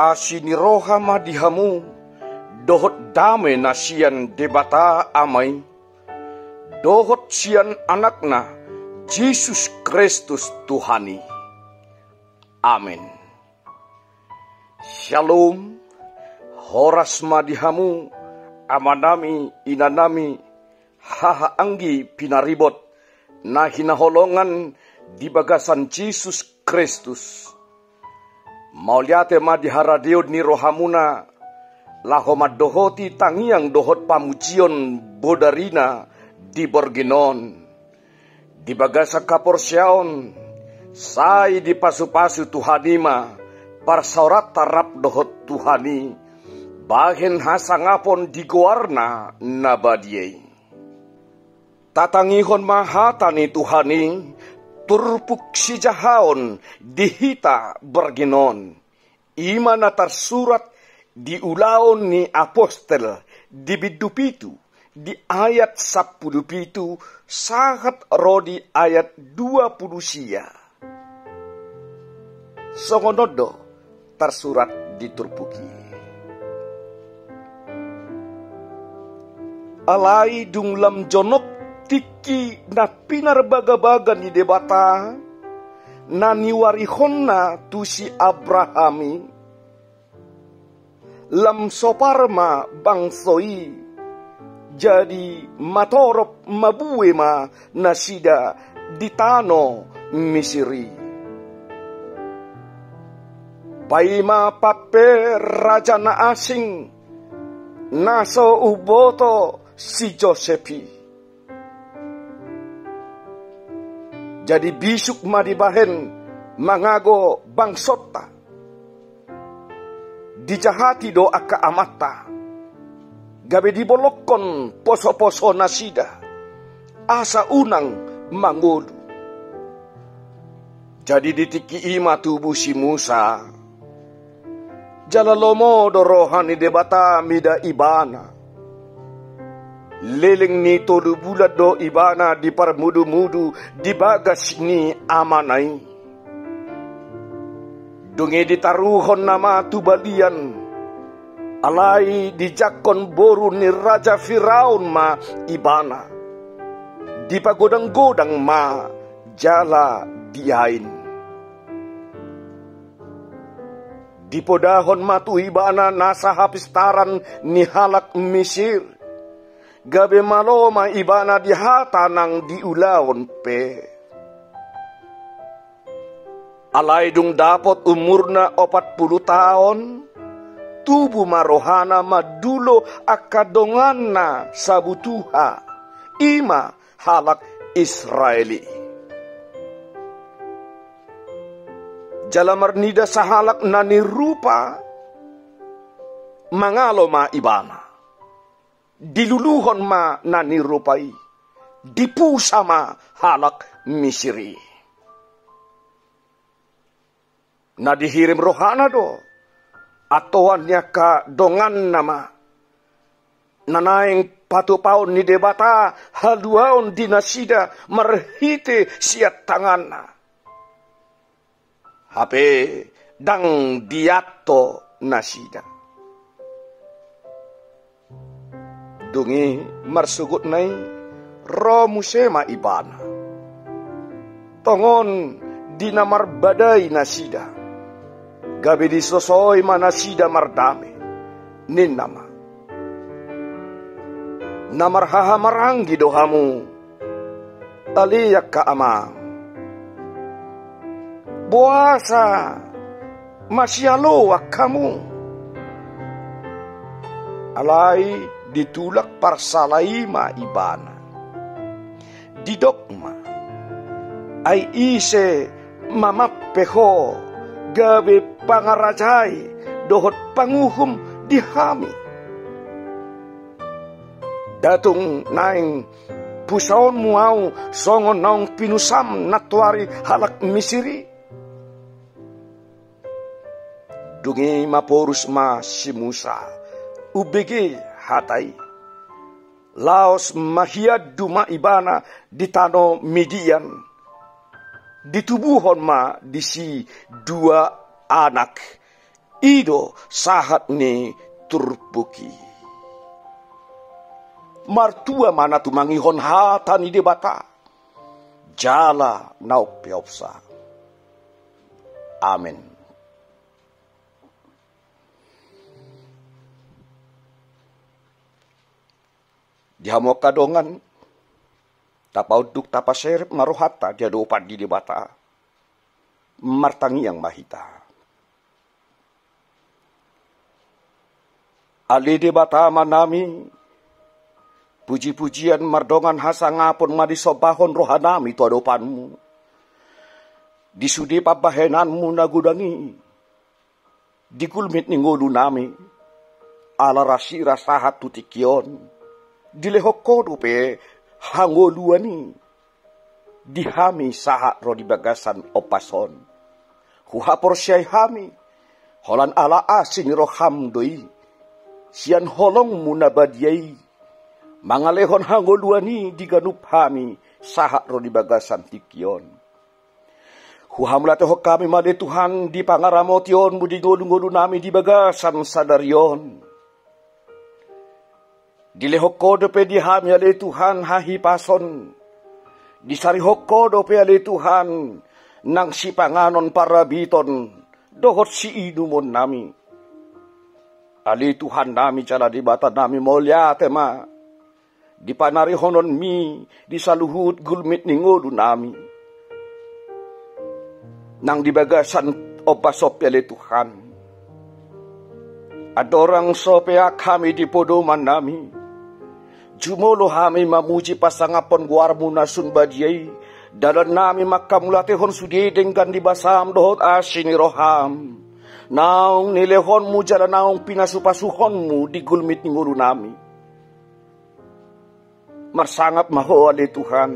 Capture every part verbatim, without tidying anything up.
Asi ni roha ma di hamu, dohot dame na sian Debata Ama i, dohot sian Anakna, Jesus Kristus Tuhan i. Amen. Shalom, horas ma di hamu, amanami, inanami, haha anggi pinaribot, na hinaholongan di bagasan Jesus Kristus. Mauliate ma di haradeon ni rohamuna, laho mandohoti tangiang dohot pamujion bodarina di borngin on. Di bagasan haporseaon, sai dipasupasu Tuhan i ma parsaoranta rap dohot Tuhan i, bahen hasangapon di goarna na badia i. Tatangihon ma hata ni Tuhan i, turpuk sijahaon di hita borngin on. I ma na tarsurat di Ulaon ni Apostel, di bindu pitu, di ayat sampulu pitu, sahat ro di ayat dua pulu sia. Songon on do tarsurat di turpuk i. Alai dung lam jonok tingki na pinarbagabaga ni Debata, na niuarihonna tu si Abraham i, lam sopar ma bangso i, jadi matorop mabue ma nasida di tano Misir i. Paima pampe raja na asing, na so umboto si Josep i. Jadi bisuk ma dibahen mangago bangsonta. Dijahati do angka amanta, gabe dibolongkon posoposo nasida, asa unang mangolu. Jadi di tingki i ma tubu si Musa, jala lomo do roha ni Debata mida ibana. Leleng ni tolu bulan do ibana diparmudumudu di bagas ni amana i. Dung i ditaruhon nama tu balian, alai dijangkon boru ni raja Firaun ma ibana. Dipagodanggodang ma jala diain. Dipodahon ma tu ibana nasa hapistaran ni halak Misir, gabe malo ma ibana di hata nang di ulaon pe. Alai dung dapot umurna opat pulu taon, tubu ma rohana mandulo angka donganna sabutuha, i ma halak Israel i. Jala marnida sahalak na nirupa, mangalo ma ibana. Diluluhon ma na nirupa i, dipusa ma halak Misir i. Na dihirim rohana do antoan ni angka donganna ma, na naeng patupaon ni Debata haluaon di nasida marhite sian tanganna. Hape ndang dianto nasida. Dung i marsogotna i ro muse ma ibana. Tongon di na marbadai nasida, gabe disosoi ma nasida mardame. Ninna ma: Na marhahamaranggi do hamu, ale angka amang. Boasa masialoan hamu? Alai ditulak parsala i ma ibana. Didok ma: Ai ise mamampe ho gabe pangarajai dohot panguhum di hami? Nda tung naeng pusaonmu ahu songon naung pinusam nantoari halak Misir i? Dung i maporus ma si Musa umbege hata i. Laos maiandu ma ibana di tano Midian. Ditubuhon ma disi dua anak, I do sahat ni turpuk i. Martua ma na tumangihon hata ni Debata jala na umpeopsa. Amen. Di hamu angka dongan, tapaunduk tapaserep ma rohanta di adopan ni Debata. Martangiang ma hita. Ale Debata Amanami, pujipujian mardongan hasangapon ma disombahon rohanami tu adopanmu. Di sude pambahenanmu na godang i, di gulmit ni ngolunami, ala rasira sahat tu tingki on, dilehon Ho dope hangoluan i di hami sahat ro di bagasan ombas on. Huhaporseai hami, holan ala asi ni roham do i, sian holongmu na badia i, mangalehon hangoluan i di ganup hami sahat ro di bagasan tingki on. Huhamauliatehon hami ma ale Tuhan di pangaramotionmu di ngolungolunami di bagasan sadari on. Dilehon Ho dope di hami ale Tuhan hahipason. Disarihon Ho dope ale Tuhan nang sipanganon parabiton dohot siinumonnami. Ale Tuhannami jala Debatanami, mauliate ma di panarihononmi di saluhut gulmit ni ngolunami. Nang di bagasan ombas on pe ale Tuhan, andorang so peak hami di podomannami, jumolo hami mamuji pasangaphon goarmu na sun badia i, dalannami manghamauliatehon sude denggan ni basam dohot asi ni roham. Naung nilehonmu jala naung pinasupasuhonmu di gulmit ni ngolunami. Marsangap ma Ho ale Tuhan.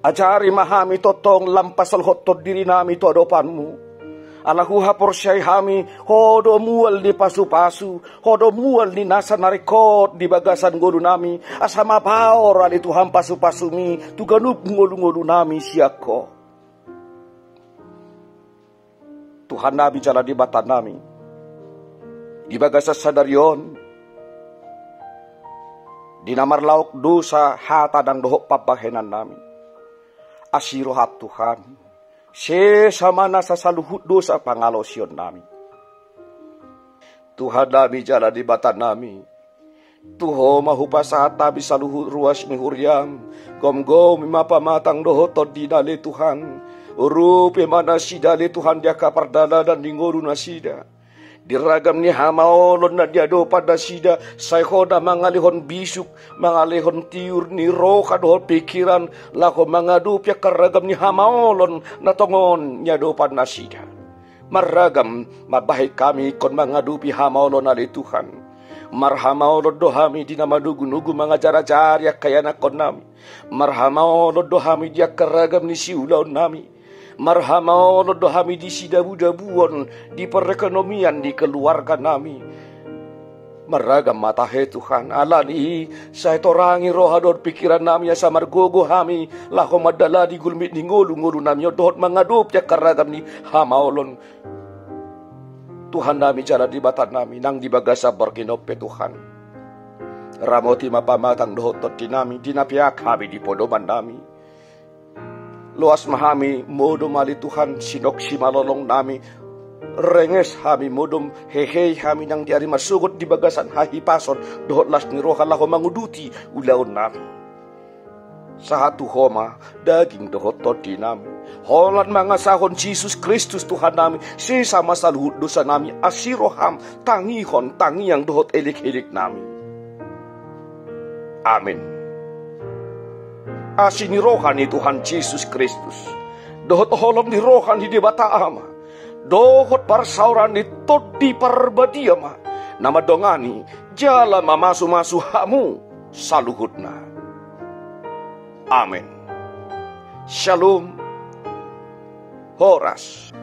Ajari ma hami tongtong lam pasaluhothon dirinami tu adopanmu. Ala huhaporseai hami, Ho do mual ni pasupasu, Ho do mual ni nasa na ringkot di bagasan ngolunami, asa mapaor ale Tuhan pasupasumi tu ganup ngolungolunami sian Ho. Tuhannami jala Debatanami, di bagasan sadari on, di na marlaok dosa hata nang dohot pambahenannami, asi roham Tuhan, sesa ma nasa saluhut dosa pangalaosionnami. Tuhannami jala Debatanami, tu Ho ma hupasahat hami saluhut ruas ni huriam. Gomgomi ma pamatang dohot tondina ale Tuhan. Urupi ma nasida ale Tuhan di angka pardalanan ni ngolunasida. Di ragam ni hamaolon na di adopan nasida, sai Ho na mangalehon bisuk, mangalehon tiur ni roha dohot pingkiran, laho mangadopi angka ragam ni hamaolon na tongon di adopan nasida. Marragam ma bahen hami ingkon mangadopi hamaolon ale Tuhan. Marhamaolon do hami di na manogunogu mangajarajari angka ianakhonnami. Marhamaolon do hami di angka ragam ni siulaonnami. Marhamaolon do hami di sidabudabuon di perekonomian di keluarganami. Marragam ma tahe Tuhan, alani i sai torangi roha dohot pingkirannami asa margogo hami laho mandalani gulmit ni ngolungolunami on dohot mangadopi angka ragam ni hamaolon. Tuhannami jala Debatanami, nang di bagasan borngin on pe Tuhan, ramoti ma pamatang dohot tondinami di na peak hami di podomannami. Loas ma hami modom ale Tuhan, sinok simalolongnami. Renges hami modom, hehe hami nang di ari marsogot di bagasan hahipason dohot las ni roha laho manguduti ulaonnami. Sahat tu Ho ma daging dohot tondinami. Holan mangasahon Jesus Kristus Tuhannami, sesa ma saluhut dosanami, asi roham tangihon tangiang dohot elekeleknami. Amen. Asi ni roha ni Tuhan Jesus Kristus, dohot holong ni roha ni Debata Ama, dohot parsaoran ni Tondi Parbadia ma na mandongani jala mamasumasu hamu saluhutna. Amen. Shalom. Horas.